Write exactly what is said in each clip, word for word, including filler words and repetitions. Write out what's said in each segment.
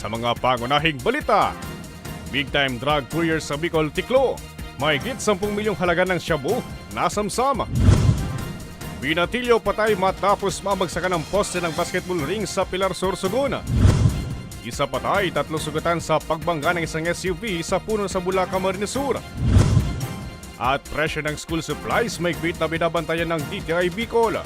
Sa mga pangunahing balita, big time drug courier sa Bicol tiklo, mahigit sampung milyong halaga ng shabu nasamsam. Binatilyo patay matapos mabagsakan ang poste ng basketball ring sa Pilar, Sorsogon. Isa patay, tatlo sugatan sa pagbangga ng isang S U V sa puno sa Bulacan, Camarines Sur. At presyo ng school supplies mahigpit na binabantayan ng D T I Bicol.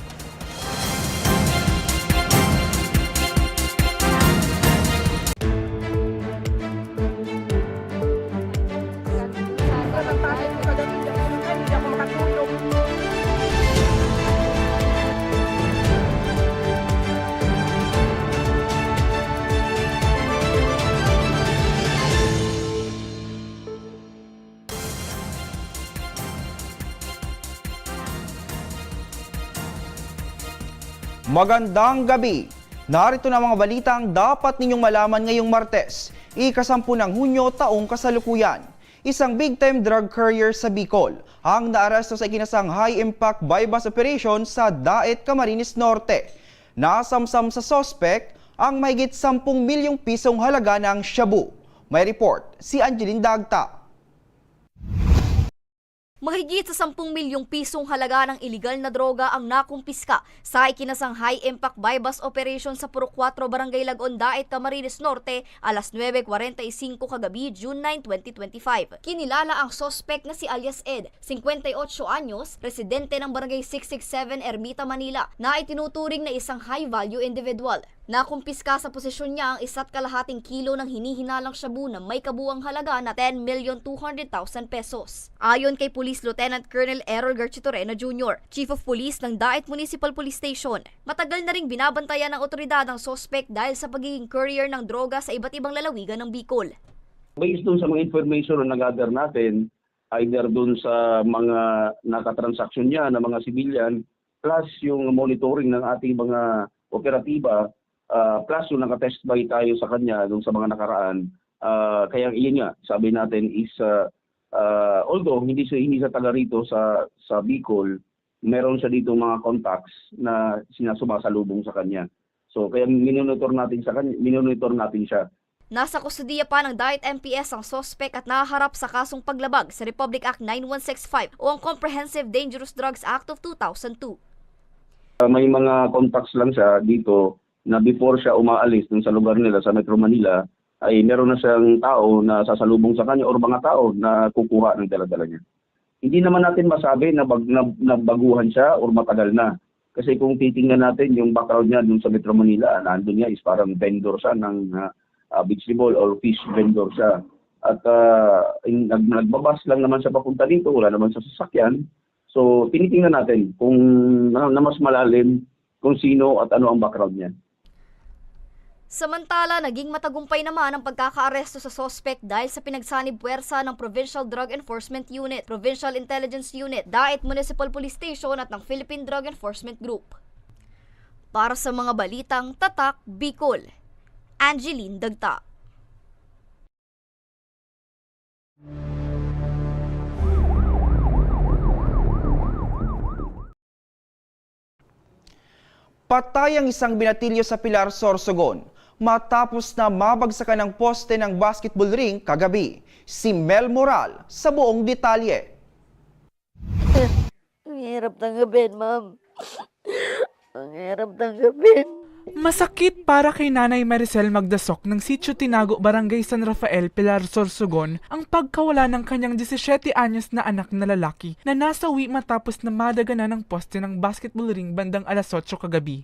Magandang gabi! Narito na ang mga balitang dapat ninyong malaman ngayong Martes, ika-sampu ng Hunyo, taong kasalukuyan. Isang big-time drug courier sa Bicol ang naaresto sa ikinasang high-impact buy-bust operation sa Daet, Camarines Norte. Nasamsam sa suspek ang mahigit sampung milyong pisong halaga ng shabu. May report si Angeline Dagta. Mahigit sa sampung milyong pisong halaga ng iligal na droga ang nakumpiska sa ikinasang high-impact buy-bust operation sa Purok Kwatro, Barangay Lagon, Daet, Camarines Norte, alas nuebe kwarenta y singko kagabi, June nine, twenty twenty-five. Kinilala ang suspek na si alias Ed, singkwenta y otso anyos, residente ng Barangay six six seven, Ermita, Manila, na itinuturing na isang high-value individual. Nakumpiska sa posesyon niya ang isa't kalahating kilo ng hinihinalang shabu na may kabuang halaga na ten milyon two hundred thousand pesos. Ayon kay Police Lieutenant Colonel Errol Garchitorena Junior, Chief of Police ng Daet Municipal Police Station, matagal na ring binabantayan ng otoridad ang suspek dahil sa pagiging courier ng droga sa iba't ibang lalawigan ng Bicol. Based dun sa mga information na nagather natin, either dun sa mga nakatransaksyon niya na mga civilian, plus yung monitoring ng ating mga operatiba, ah, plus yung naka-test buy tayo sa kanya nung sa mga nakaraan. Ah, kaya iyon nga, sabi natin is, ah, ah, although hindi siya, hindi siya taga rito sa, sa Bicol, meron siya dito mga contacts na sinasumasalubong sa kanya. So, kaya minonitor natin sa kanya, minonitor natin siya. Nasa kustodiya pa ng Daet M P S ang suspek at nahaharap sa kasong paglabag sa Republic Act nine one six five o ang Comprehensive Dangerous Drugs Act of two thousand two. Ah, may mga contacts lang siya dito na before siya umaalis dun sa lugar nila sa Metro Manila, ay meron na siyang tao na sasalubong sa kanya or mga tao na kukuha ng dala-dala niya. Hindi naman natin masabi na bag-, na, na baguhan siya or matagal na. Kasi kung titingnan natin yung background niya dun sa Metro Manila, nandun niya is parang vendor siya ng, ah, ah, vegetable or fish vendor siya. At, ah, in-, nag-, nagbabas lang naman siya papunta dito, wala naman sa sasakyan. So, tinitingnan natin kung na, na mas malalim kung sino at ano ang background niya. Samantala, naging matagumpay naman ang pagkakaaresto sa suspek dahil sa pinagsanib puwersa ng Provincial Drug Enforcement Unit, Provincial Intelligence Unit, Daet Municipal Police Station at ng Philippine Drug Enforcement Group. Para sa mga balitang Tatak Bicol, Angeline Dagta. Patay ang isang binatilyo sa Pilar, Sorsogon, matapos na mabagsakan ang poste ng basketball ring kagabi. Si Mel Moral sa buong detalye. Ang hirap tanggapin, ma'am. Ang hirap tanggapin. Masakit para kay Nanay Maricel Magdasok ng Sitio Tinago, Barangay San Rafael, Pilar, Sorsogon, ang pagkawala ng kanyang disisiyete anyos na anak na lalaki na nasawi matapos na madaganan ng poste ng basketball ring bandang alas otso kagabi.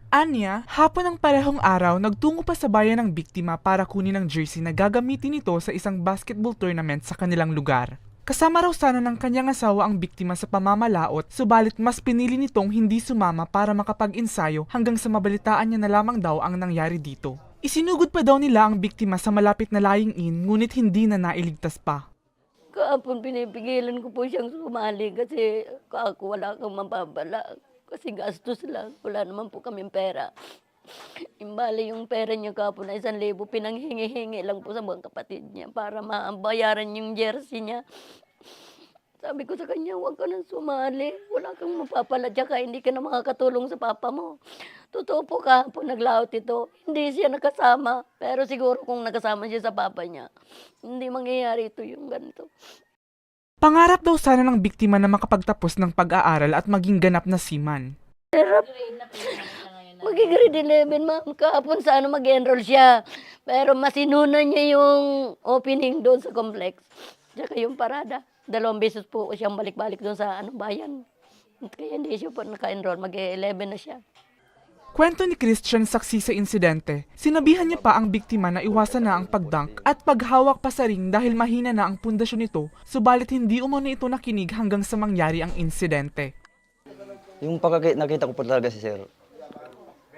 Anya, hapon ng parehong araw, nagtungo pa sa bayan ang biktima para kunin ang jersey na gagamitin nito sa isang basketball tournament sa kanilang lugar. Kasama raw sana ng kanyang asawa ang biktima sa pamamalaot, subalit mas pinili nitong hindi sumama para makapag-ensayo hanggang sa mabalitaan niya na lamang daw ang nangyari dito. Isinugod pa daw nila ang biktima sa malapit na lying-in, ngunit hindi na nailigtas pa. Kahapon pinipigilan ko po siyang sumali kasi ako wala kang mababala. Kasi gastos lang, wala naman po kaming pera. Imbali yung pera niya kahapon na isang libo, pinanghingi-hingi lang po sa mga kapatid niya para mabayaran yung jersey niya. Sabi ko sa kanya, "Huwag ka nang sumali. Wala kang mapapala, tsaka hindi ka na makakatulong sa papa mo." Totoo po, kahapon naglaot ito. Hindi siya nakasama. Pero siguro kung nakasama siya sa papa niya, hindi mangyayari ito yung ganito. Pangarap daw sana ng biktima na makapagtapos ng pag-aaral at maging ganap na seaman. Hirap. Maging grade eleven, ma'am. Kahapon sana mag-enroll siya. Pero masinunan niya yung opening doon sa complex. Tsaka yung parada. Dalawang beses po siyang balik-balik doon sa ano, bayan. Kaya hindi siya po naka-enroll. Mag-eleven na siya. Kwento ni Christian, saksi sa insidente, sinabihan niya pa ang biktima na iwasan na ang pag-dunk at paghawak pa sa ring dahil mahina na ang pundasyon nito, subalit hindi umano ito nakinig hanggang sa mangyari ang insidente. Yung pagkaki- nakita ko po talaga si sir,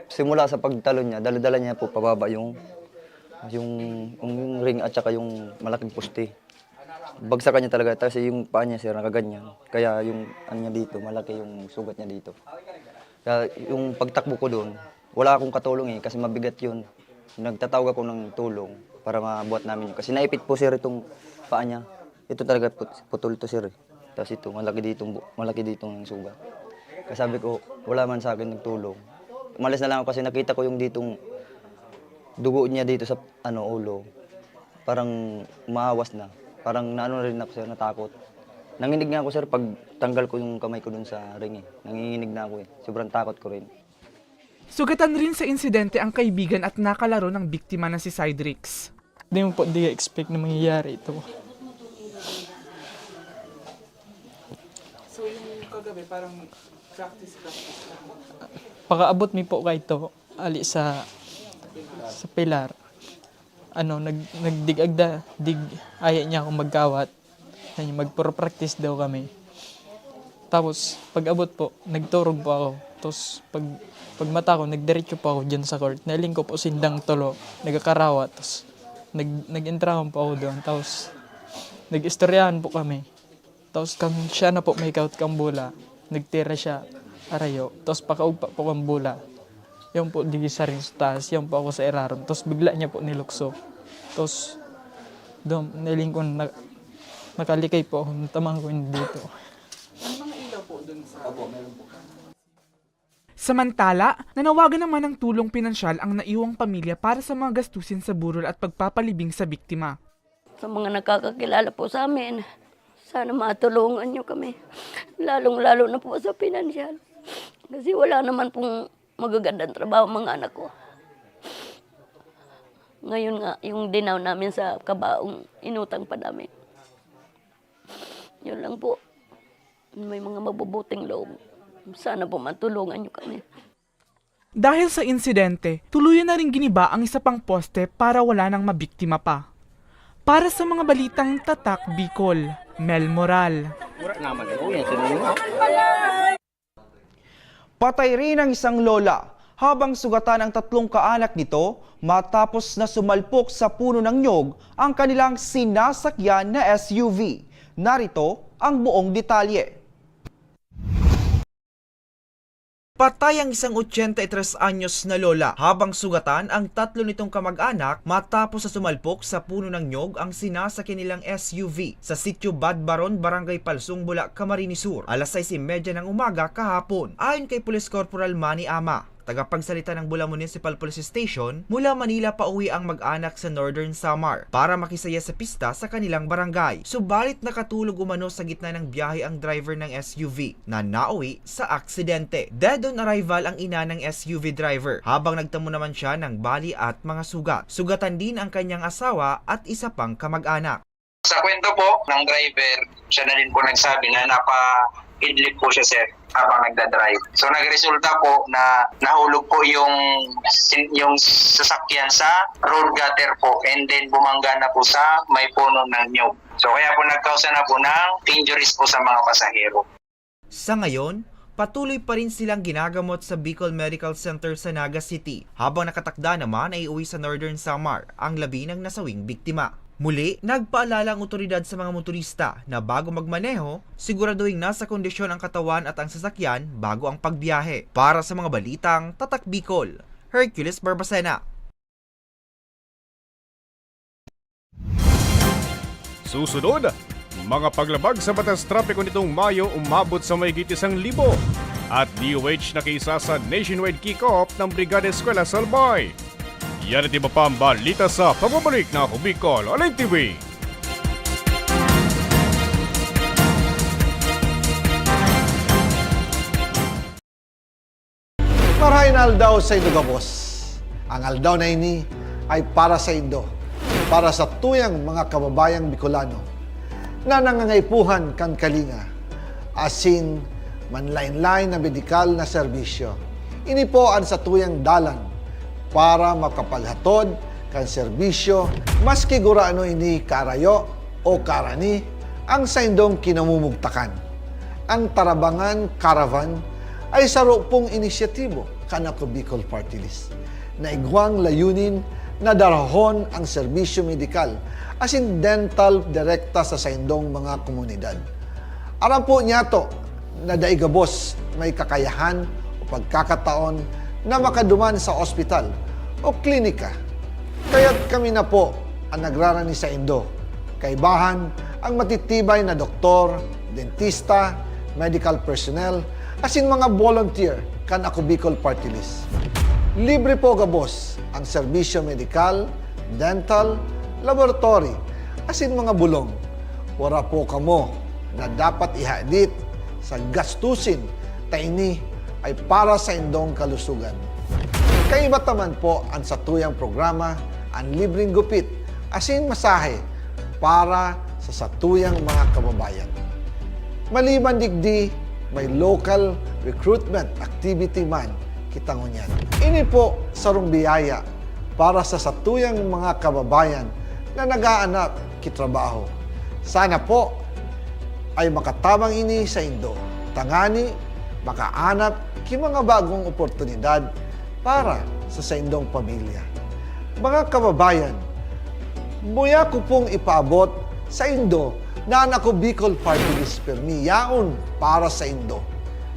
simula sa pagtalon niya, dala-dala niya po pababa yung, yung, yung ring at saka yung malaking poste. Bagsakan niya talaga, tapos yung paa niya, sir, nakaganyan. Kaya yung ano niya dito, malaki yung sugat niya dito. Kaya yung pagtakbo ko doon, wala akong katulong eh, kasi mabigat yun. Nagtatawag ako ng tulong para mabuhat namin yun. Kasi naipit po, sir, itong paa niya. Ito talaga put- putol to, sir eh. Tapos ito, malaki ditong, bu- malaki ditong sugat. Kaya sabi ko, wala man sa akin nagtulong. Umalis na lang ako kasi nakita ko yung ditong dugo niya dito sa ano ulo. Parang umaawas na. Parang naano na rin ako, sir, natakot. Nanginig nga ako, sir, pag tanggal ko yung kamay ko dun sa ring eh. Nanginginig na ako eh. Sobrang takot ko rin. Sugatan rin sa insidente ang kaibigan at nakalaro ng biktima na si Cydrix. Di mo po di expect na mangyayari ito. So yung kagabi parang practice practice lang. Pakaabot mi po kay to, ali sa sa pilar. Ano, nag nagdigagda, dig aya niya akong magkawat. Yan, magpro-practice daw kami. Tapos, pag-abot po, nagturog po ako. Tapos, pag pagmata ko, nagdiretso po ako dyan sa court. Nailing ko po sindang tulo, nagkakarawa. Tapos, nag nag-entrahan po ako doon. Tapos, nag-istoryahan po kami. Tapos, kan siya na po may kaut kang bola, nagtira siya arayo. Tapos, pakaugpa po kang bola. Yan po, di sa rin sa taas. Yan po ako sa irarom. Tapos, bigla niya po nilukso. Tapos, doon, nailing ko na, nakalikay po ako. Natamaan ko yung dito. May mga ilaw po dun sa... Opo, meron po. Samantala, nanawagan naman ng tulong pinansyal ang naiwang pamilya para sa mga gastusin sa burol at pagpapalibing sa biktima. Sa mga nakakakilala po sa amin, sana matulungan niyo kami. Lalong-lalo na po sa pinansyal. Kasi wala naman pong magagandang trabaho ang mga anak ko. Ngayon nga, yung dinaw namin sa kabaong, inutang pa namin. Yun lang po. May mga mabubuting loob. Sana po matulungan niyo kami. Dahil sa insidente, tuluyan na ring giniba ang isa pang poste para wala nang mabiktima pa. Para sa mga balitang Tatak Bicol, Mel Moral. Patay rin ang isang lola habang sugatan ang tatlong kaanak nito matapos na sumalpok sa puno ng nyog ang kanilang sinasakyan na S U V. Narito ang buong detalye. Patay ang isang ochenta y tres anyos na lola habang sugatan ang tatlo nitong kamag-anak matapos na sumalpok sa puno ng nyog ang sinasakyan nilang S U V sa Sitio Badbaron, Barangay Palsong, Bula, Camarines Sur, alas sais y media ng umaga kahapon. Ayon kay Police Corporal Manny Ama, tagapagsalita ng Bula Municipal Police Station, mula Manila pauwi ang mag-anak sa Northern Samar para makisaya sa pista sa kanilang barangay. Subalit nakatulog umano sa gitna ng biyahe ang driver ng S U V na nauwi sa aksidente. Dead on arrival ang ina ng S U V driver habang nagtamo naman siya ng bali at mga sugat. Sugatan din ang kanyang asawa at isa pang kamag-anak. Sa kwento po ng driver, siya na din po nagsabi na napa-idlip po siya, sir, habang nagda-drive. So nagresulta po na nahulog po yung sin- yung sasakyan sa road gutter po, and then bumangga na po sa may puno ng nyog. So kaya po nagkausa na po ng injuries po sa mga pasahero. Sa ngayon, patuloy pa rin silang ginagamot sa Bicol Medical Center sa Naga City, habang nakatakda naman ay iuwi sa Northern Samar ang labi ng nasawing biktima. Muli, nagpaalala ang otoridad sa mga motorista na bago magmaneho, siguraduhing nasa kondisyon ang katawan at ang sasakyan bago ang pagbiyahe. Para sa mga balitang Tatak Bicol, Hercules Barbacena. Susunod, Mga paglabag sa batas trapiko nitong Mayo umabot sa mahigit isang libo. At D O H nakiisa sa nationwide kick-off ng Brigada Eskwela sa Albay. Yan at iba pa ang balita sa pagbabalik na Ako Bicol Online T V. Marahay na aldaw saindo gabos. Ang aldaw na ini ay para saindo, para sa tuyang mga kababayang Bicolano na nangangaipuhan kan kalinga, asin manlaen-laen na medikal na serbisyo. Ini po an satuyang dalan para makapaghatod kan serbisyo, maski gurano ini karayo o karani ang saindong kinamumugtakan. Ang Tarabangan Caravan ay saro pong inisyatibo kan Ako Bicol Party List na igwang layunin na darahon ang serbisyo medikal asin dental direkta sa saindong mga komunidad. Aram po niyato na dai gabos may kakayahan o pagkakataon na makaduman sa ospital o klinika. Kaya't kami na po ang nagrarani saindo. Kaibahan ang matitibay na doktor, dentista, medical personnel, asin mga volunteer kan Ako Bicol Party List. Libre po gabos ang serbisyo medikal, dental, laboratory, asin mga bulong. Wara po kamo na dapat ihadit sa gastusin ta ini ay para saindong kalusugan. Kaiba ta man po an satuyang programa, an libreng gupit asin masahe para sa satuyang mga kababayan. Maliban digdi, may local recruitment activity man kita ngunyan. Ini po sarong biyaya para sa satuyang mga kababayan na nag-aanap ki trabaho. Sana po ay makatabang ini saindo, tangani makaanap ki mga bagong oportunidad para sa saindong pamilya. Mga kababayan, muya ko pong ipaabot saindo na an Ako Bicol Party List pirmi yaon para saindo,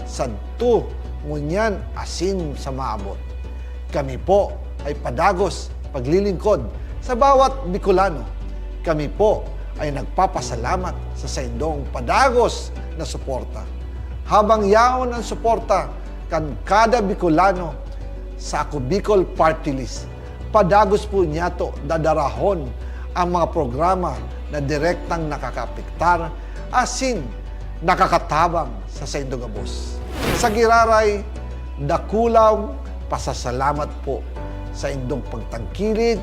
sadto, ngunyan asin sa maabot. Kami po ay padagos paglilingkod sa bawat Bicolano. Kami po ay nagpapasalamat sa saindong padagos na suporta. Habang yaon an suporta kan kada Bicolano sa Ako Bicol Party List, padagos po niyato dadarahon ang mga programa na direktang nakakaapektar asin nakakatabang sa saindong gabos. Sa giraray, dakulang pasasalamat po saindong pagtangkilik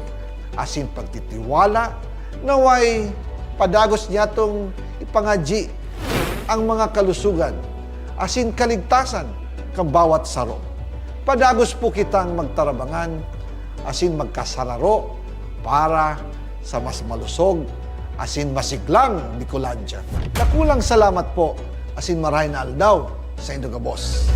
asin pagtitiwala. Naway padagos niyatong ipangadyi ang mga kalusugan asin kaligtasan kan bawat saro. Padagos po kitang magtarabangan asin magkasararo para sa mas malusog asin masiglang Bicolandia. Dakulang salamat po asin marahay na aldaw saindo gabos.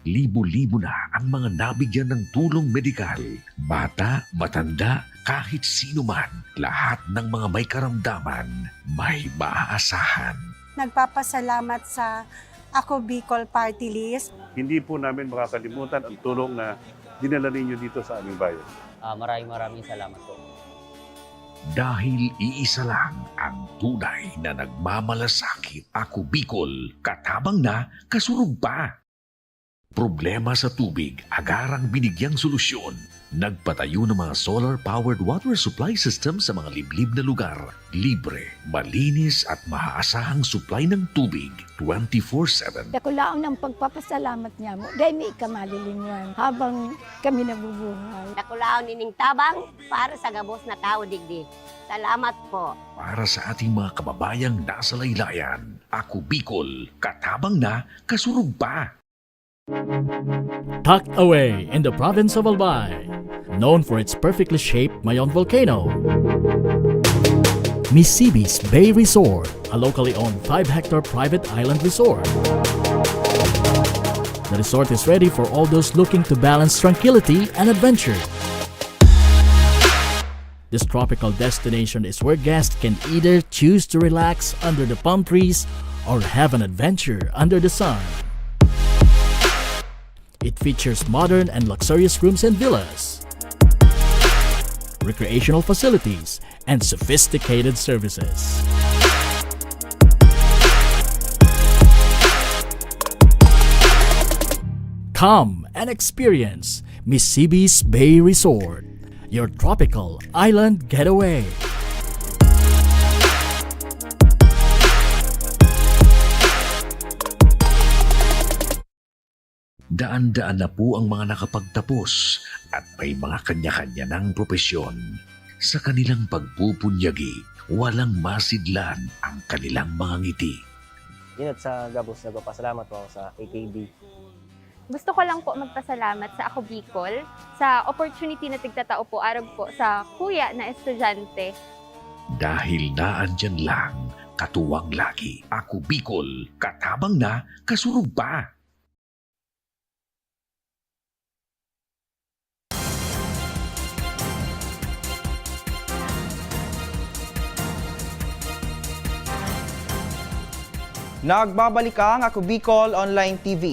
Libo-libo na ang mga nabigyan ng tulong medikal. Bata, matanda, kahit sino man, lahat ng mga may karamdaman, may maaasahan. Nagpapasalamat sa Ako Bicol Party List. Hindi po namin makakalimutan ang tulong na dinala ninyo dito sa aming bayan. Ah, maraming, maraming salamat po. Dahil iisa lang ang tunay na nagmamalasakit. Ako Bicol, katabang na, kasurog pa. Problema sa tubig, agarang binigyang solusyon. Nagpatayo ng mga solar-powered water supply system sa mga liblib na lugar. Libre, malinis at maaasahang supply ng tubig twenty-four seven. Dakulaon ang pagpapasalamat niamo, dai mi ka malilingwan habang kami nabubuhay. Dakulaon nining tabang para sa gabos na tawo digdi. Salamat po. Para sa ating mga kababayang nasa laylayan, Ako Bicol, katabang na, kasurog pa. Tucked away in the province of Albay, known for its perfectly shaped Mayon volcano, Misibis Bay Resort, a locally owned five-hectare private island resort. The resort is ready for all those looking to balance tranquility and adventure. This tropical destination is where guests can either choose to relax under the palm trees or have an adventure under the sun. It features modern and luxurious rooms and villas. recreational facilities, and sophisticated services. Come and experience Misibis Bay Resort, your tropical island getaway. Daan-daan na po ang mga nakapagtapos at may mga kanya-kanya ng propesyon. Sa kanilang pagbubunyagi, walang masidlan ang kanilang mga ngiti. Inot sa gabos, nagpapasalamat po ako sa A K B. Gusto ko lang po magpasalamat sa Ako Bicol, sa opportunity na tigtatao po arog po sa kuya na estudyante. Dahil naandyan lang, katuwang lagi, Ako Bicol, katabang na, kasurog pa. Nagbabalik ang Ako Bicol Online T V.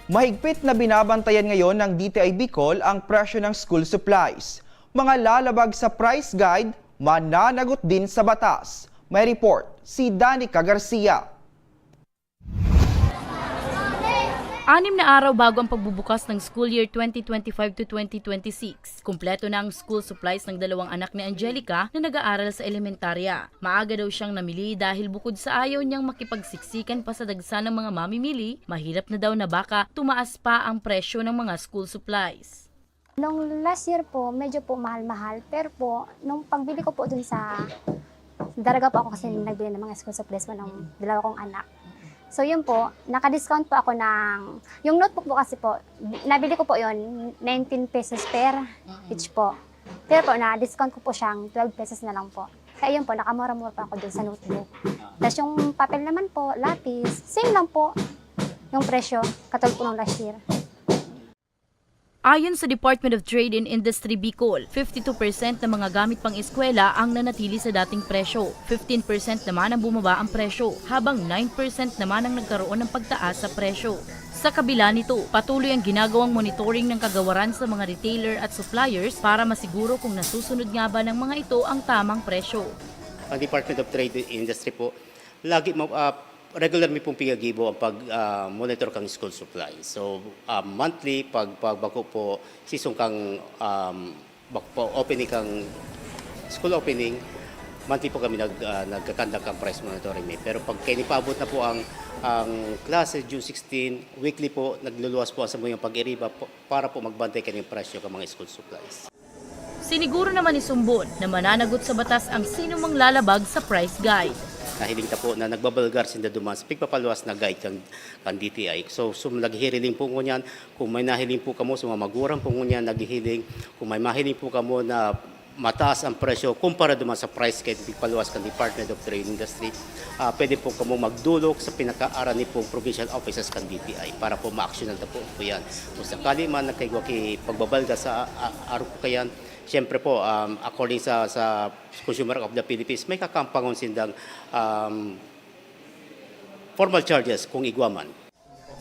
Mahigpit na binabantayan ngayon ng D T I Bicol ang presyo ng school supplies. Mga lalabag sa price guide, mananagot din sa batas. May report si Danica Garcia. Anim na araw bago ang pagbubukas ng school year twenty twenty-five to twenty twenty-six, kumpleto na ang school supplies ng dalawang anak ni Angelica na nag-aaral sa elementarya. Maaga daw siyang namili dahil bukod sa ayaw niyang makipagsiksikan pa sa dagsa ng mga mamimili, mahirap na daw na baka tumaas pa ang presyo ng mga school supplies. Nung last year po, medyo po mahal-mahal. Pero po, nung pagbili ko po dun sa, daraga po ako kasi nagbili ng mga school supplies po ng dalawa kong anak. So yun po, naka-discount po ako ng, yung notebook po kasi po, nabili ko po yun, nineteen pesos per each po. Pero po, na-discount ko po siyang twelve pesos na lang po. Kaya yun po, nakamura-mura po ako dun sa notebook. Tapos yung papel naman po, lapis, same lang po yung presyo, katulad po nung last year. Ayon sa Department of Trade and Industry Bicol, fifty-two percent na mga gamit pang-eskwela ang nanatili sa dating presyo, fifteen percent naman ang bumaba ang presyo, habang nine percent naman ang nagkaroon ng pagtaas sa presyo. Sa kabila nito, patuloy ang ginagawang monitoring ng kagawaran sa mga retailer at suppliers para masiguro kung nasusunod nga ba ng mga ito ang tamang presyo. Ang Department of Trade and Industry po, lagi ma-, ah, regular mi pong pinaggibo ang pag, ah, monitor kang school supply. So, ah, monthly, pag, pag bako po, season kang, um, bako po, opening kang school opening, monthly po kami nag, ah, nagkakandak kang price monitoring mi. Pero pag kaini paabot na po ang, ang klase, June sixteen, weekly po, nagluluwas po ang samuyang pag-iriba po, para po magbantay kaning presyo ka mga school supplies. Siniguro naman ni Sumbon na mananagot sa batas ang sinumang lalabag sa price guide. Nahiling ta po na nagbabalgar sinda duman sa pigpapaluwas na guide kan, kan D T I. So, so naghihiriling po ngunyan, kung may nahiling po kamo sa mga magurang po ngunyan naghihiling, kung may mahiling po kamo na mataas ang presyo kumpara duman sa price guide pigpaluwas kan Department of Trade Industry, ah, pwede po kamo magdulok sa pinakaaran ni pong provincial offices kan D T I para po ma-actionan ta po, po yan. Kung sakali man nagkaigwa ki pagbabalga sa, ah, arog po kayan, siyempre po, um, according sa, sa Consumer Act of the Philippines, may kakampangon sindang, um, formal charges kung igwa man.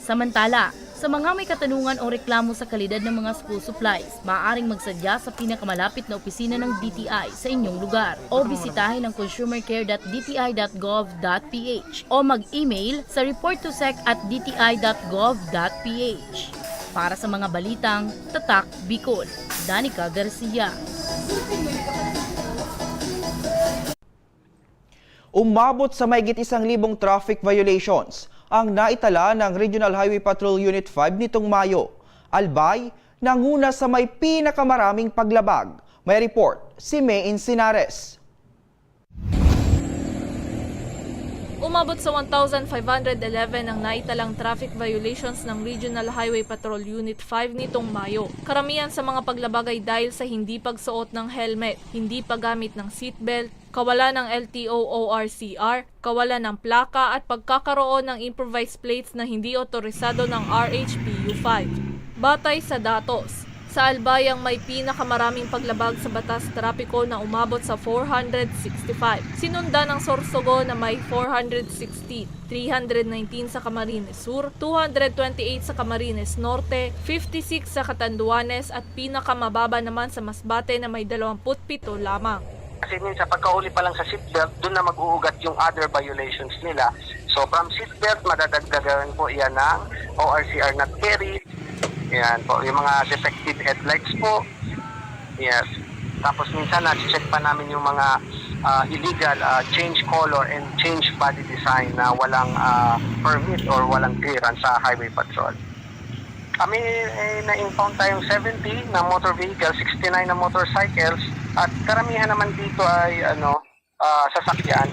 Samantala, sa mga may katanungan o reklamo sa kalidad ng mga school supplies, maaaring magsadya sa pinakamalapit na opisina ng D T I sa inyong lugar o bisitahin ang consumercare dot D T I dot gov dot P H o mag-email sa report to sec at D T I dot gov dot P H. Para sa mga balitang Tatak Bicol, Danica Garcia. Umabot sa mahigit isang libong traffic violations ang naitala ng Regional Highway Patrol Unit five nitong Mayo. Albay, nanguna sa may pinakamaraming paglabag. May report si May Encinares. Umabot sa one thousand five hundred eleven ang naitalang traffic violations ng Regional Highway Patrol Unit five nitong Mayo. Karamihan sa mga paglabag ay dahil sa hindi pagsuot ng helmet, hindi paggamit ng seatbelt, kawalan ng L T O O R C R, kawalan ng plaka at pagkakaroon ng improvised plates na hindi otorisado ng R H P U five. Batay sa datos, Sa Albay ang may pinakamaraming paglabag sa batas trapiko na umabot sa four hundred sixty-five. Sinundan ang Sorsogon na may four hundred sixteen, three hundred nineteen sa Camarines Sur, two hundred twenty-eight sa Camarines Norte, fifty-six sa Catanduanes at pinakamababa naman sa Masbate na may dalawampu't pito lamang. Kasi minsan pagkahuli pa lang sa seatbelt, doon na mag-uugat yung other violations nila. So from seatbelt, madadagdagan po yan ng O R C R not carried. Yan po, yung mga defective headlights po. Yes. Tapos minsan nasi-check pa namin yung mga ah, illegal ah, change color and change body design na walang ah, permit or walang clearance sa highway patrol. Kami eh, na-impound tayong seventy na motor vehicle, sixty-nine na motorcycles, at karamihan naman dito ay ano, ah, sasakyan.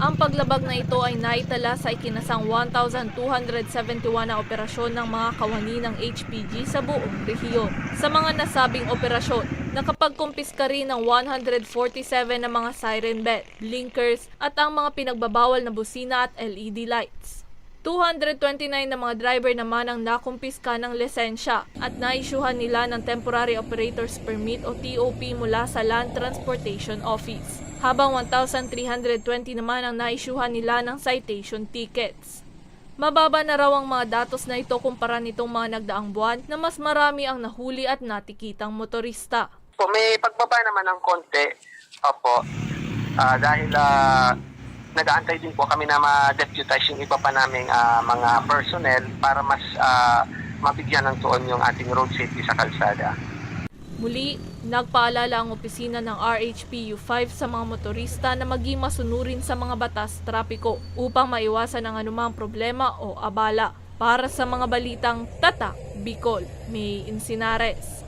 Ang paglabag na ito ay naitala sa ikinasang one thousand two hundred seventy-one na operasyon ng mga kawani ng H P G sa buong rehiyon. Sa mga nasabing operasyon, nakapagkumpiska rin ng one hundred forty-seven na mga siren bell, blinkers, at ang mga pinagbabawal na busina at L E D lights. Two hundred twenty-nine na mga driver naman ang nakumpiska ng lisensya at naisyuhan nila ng Temporary Operator's Permit o T O P mula sa Land Transportation Office, habang one thousand three hundred twenty naman ang naisyuhan nila ng citation tickets. Mababa na raw ang mga datos na ito kumpara nitong mga nagdaang buwan na mas marami ang nahuli at natikitang motorista. Po, may pagbaba naman ng konti. Opo. Ah, dahil ah, nag-aantay din po kami na ma-deputize yung iba pa naming ah, mga personnel para mas ah, mabigyan ng tuon yung ating road safety sa kalsada. Muli, nagpaalala ang opisina ng R H P U five sa mga motorista na maging masunurin sa mga batas trapiko upang maiwasan ang anumang problema o abala. Para sa mga balitang Tatak Bicol, May Insinares.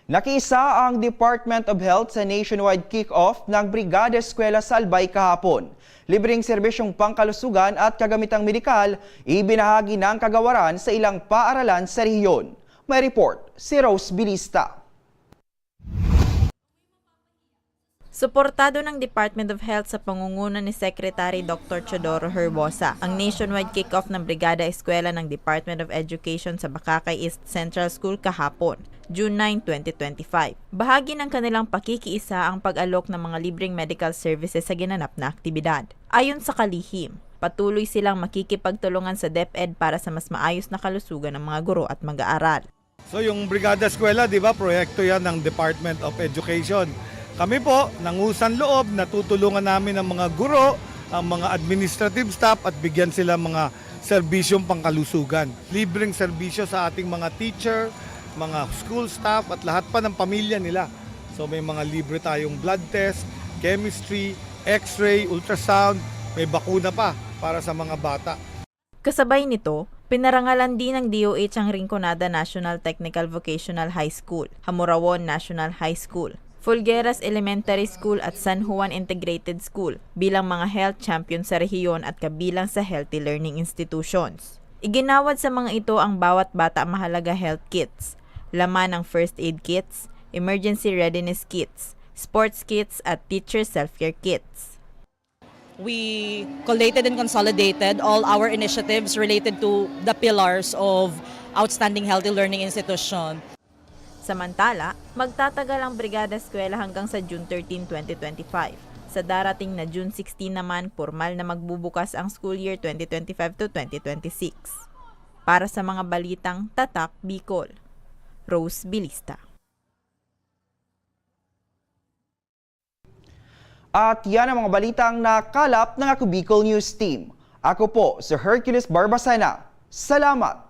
Nakiisa ang Department of Health sa nationwide kick-off ng Brigada Eskwela sa Albay kahapon. Libreng serbisyong pangkalusugan at kagamitang medikal ibinahagi ng kagawaran sa ilang paaralan sa rehiyon. May report si Rose Bilista. Suportado ng Department of Health sa pangunguna ni Secretary Doctor Teodoro Herbosa ang nationwide kick-off ng Brigada Eskwela ng Department of Education sa Bacacay East Central School kahapon, June nine, twenty twenty-five. Bahagi ng kanilang pakikiisa ang pag-alok ng mga libreng medical services sa ginanap na aktibidad. Ayon sa kalihim, patuloy silang makikipagtulungan sa DepEd para sa mas maayos na kalusugan ng mga guro at mag-aaral. So yung Brigada Eskwela, di ba, proyekto yan ng Department of Education. Kami po, nangusan loob, natutulungan namin ang mga guro, ang mga administrative staff at bigyan sila mga serbisyong pangkalusugan. Libreng serbisyo sa ating mga teacher, mga school staff at lahat pa ng pamilya nila. So may mga libre tayong blood test, chemistry, x-ray, ultrasound, may bakuna pa para sa mga bata. Kasabay nito, pinarangalan din ng D O H ang Rinconada National Technical Vocational High School, Hamurawon National High School, Folgueras Elementary School at San Juan Integrated School bilang mga health champion sa rehiyon at kabilang sa healthy learning institutions. Iginawad sa mga ito ang bawat bata mahalaga health kits, laman ng first aid kits, emergency readiness kits, sports kits at teacher self-care kits. We collated and consolidated all our initiatives related to the pillars of outstanding healthy learning institution. Samantala, magtatagal ang Brigada Eskwela hanggang sa June thirteen, twenty twenty-five. Sa darating na June sixteen naman, pormal na magbubukas ang school year twenty twenty-five to twenty twenty-six. Para sa mga balitang Tatak Bicol, Rose Bilista. At yan ang mga balitang nakalap ng Ako Bicol News Team. Ako po si Hercules Barbacena. Salamat!